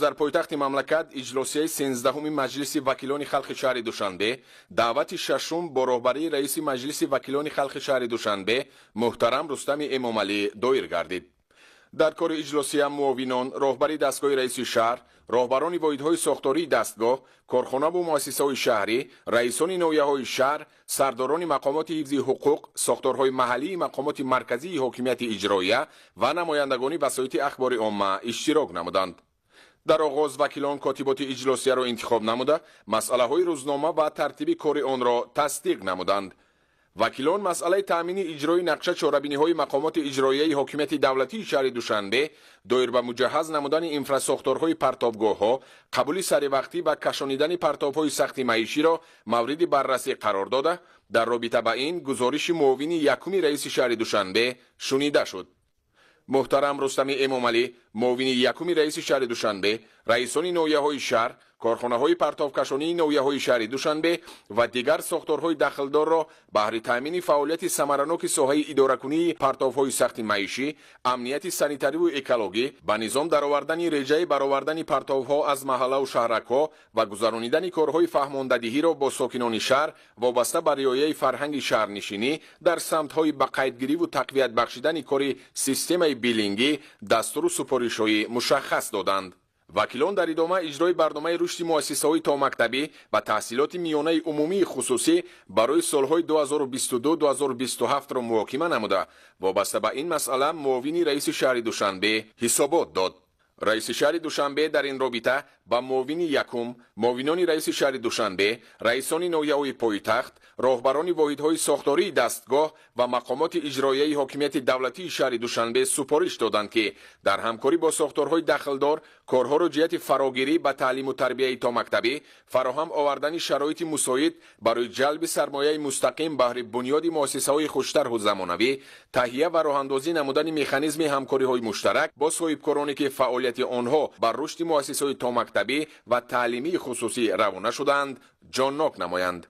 Дар пойтахти мамлакат иҷлосияи 13-уми Маҷлиси вакилони халқи шаҳри Душанбе даъвати шашум бо роҳбарии раиси Маҷлиси вакилони халқи шаҳри Душанбе муҳтарам Рустами Эмомалӣ доир гардид. Дар кори иҷлосия муовинон, роҳбари дастгоҳи раиси шаҳр, роҳбарони воҳидҳои сохтории дастгоҳ, корхонаву муассисаҳои шаҳрӣ, раисони ноҳияҳои шаҳр, сардорони мақомоти ҳифзи ҳуқуқ, сохторҳои маҳаллии мақомоти марказии ҳокимияти иҷроия ва намояндагони васоити ахбори омма иштирок намуданд. Дар оғоз вакилон котиботи иҷлосияро интихоб намуда, масъалаҳои рӯзнома ва тартиби кори онро тасдиқ намуданд. Вакилон масъалаи таъмини иҷрои нақша чорабиниҳои мақомоти иҷроияи ҳокимияти давлатии шаҳри Душанбе доир ба муҷаҳҳаз намудани инфрасохторҳои партобгоҳҳо, қабули саривақтӣ ва кашонидани партобҳои сахти маиширо мавриди баррасӣ қарор дода, дар робита ба ин гузориши муовини якуми раиси шаҳри Душанбе шунида шуд. Муҳтарам Рустами Эмомалӣ муовини якуми раиси шаҳри Душанбе, раисони ноҳияҳои шаҳр, корхонаҳои партовкашонии ноҳияҳои шаҳри Душанбе ва дигар сохторҳои дахлдорро баҳри таъмини фаъолияти самараноки соҳаи идоракунии партовҳои сахти маишӣ, амнияти санитариву экологӣ, ба низом даровардани реҷаи баровардани партовҳо аз маҳаллаву шаҳракҳо ва гузаронидани корҳои фаҳмондадиҳиро бо сокинони шаҳр вобаста ба риояи фарҳанги шаҳрнишинӣ дар самтҳои ба қайдгириву тақвият бахшидани кори системаи биллингӣ дастуру супоришҳои мушаххас доданд. Вакилон дар идома иҷрои барномаи рушди муассисаҳои томактабӣ ва таҳсилоти миёнаи умумии хусусӣ барои солҳои 2022-2027-ро муҳокима намуда, вобаста ба ин масъала муовини раиси шаҳри Душанбе ҳисобот дод. Раиси шаҳри Душанбе дар ин робита ба муовини якум, муовинони раиси шаҳри Душанбе, раисони ноҳияҳои пойтахт, роҳбарони воҳидҳои сохтории дастгоҳ ва мақомоти иҷроияи ҳокимияти давлатии шаҳри Душанбе супориш доданд, ки дар ҳамкорӣ бо сохторҳои дахлдор корҳоро ҷиҳати фарогирӣ ба таълиму тарбияи томактабӣ, фароҳам овардани шароити мусоид барои ҷалби сармояи мустақим баҳри бунёди муассисаҳои хуштарҳу замонавӣ, таҳия ва роҳандозӣ намудани механизми ҳамкориҳои муштарак бо соҳибкороне, ки фаъолияти онҳо бар рушди муассисаҳои томактабӣ ва таълимии хусусӣ равона шудаанд, ҷоннок намоянд.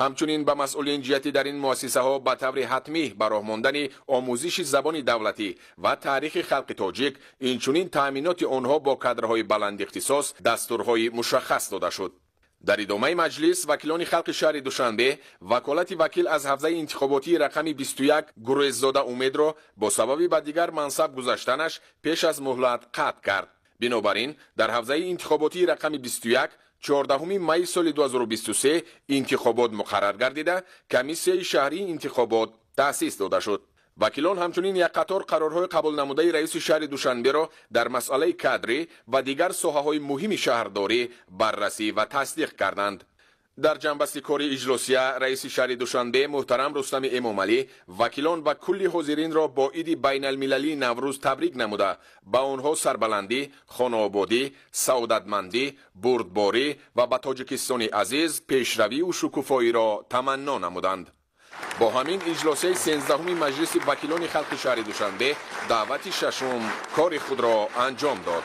Ҳамчунин ба масъулин ҷиҳати дар ин муассисаҳо ба таври ҳатмӣ ба роҳ мондани омӯзиши забони давлатӣ ва таърихи халқи тоҷик, инчунин таъминоти онҳо бо кадрҳои баландихтисос дастурҳои мушаххас дода шуд. Дар идомаи маҷлис вакилони халқи шаҳри Душанбе ваколати вакил аз ҳавзаи интихоботии рақами 21 Гуреззода Умедро бо сабаби ба дигар мансаб гузаштанаш пеш аз муҳлат қатъ кард. Бинобар ин дар ҳавзаи интихоботии рақами 21 14 майи соли 2023 интихобот муқаррар гардида, комиссияи шаҳрии интихобот таъсис дода шуд. Вакилон ҳамчунин як қатор қарорҳои қабулнамудаи раиси шаҳри Душанберо дар масъалаи кадрӣ ва дигар соҳаҳои муҳими шаҳрдорӣ баррасӣ ва тасдиқ карданд. Дар ҷанбасти кори иҷлосия раиси шаҳри Душанбе муҳтарам Рустами Эмомалӣ вакилон ва кулли ҳозиринро бо иди байналмилалии Наврӯз табрик намуда, ба онҳо сарбаландӣ, хонаободӣ, саодатмандӣ, бурдборӣ ва ба Тоҷикистони азиз пешравию шукуфоиро таманно намуданд. Бо ҳамин иҷлосияи 13-уми Маҷлиси вакилони халқи шаҳри Душанбе даъвати шашум кори худро анҷом дод.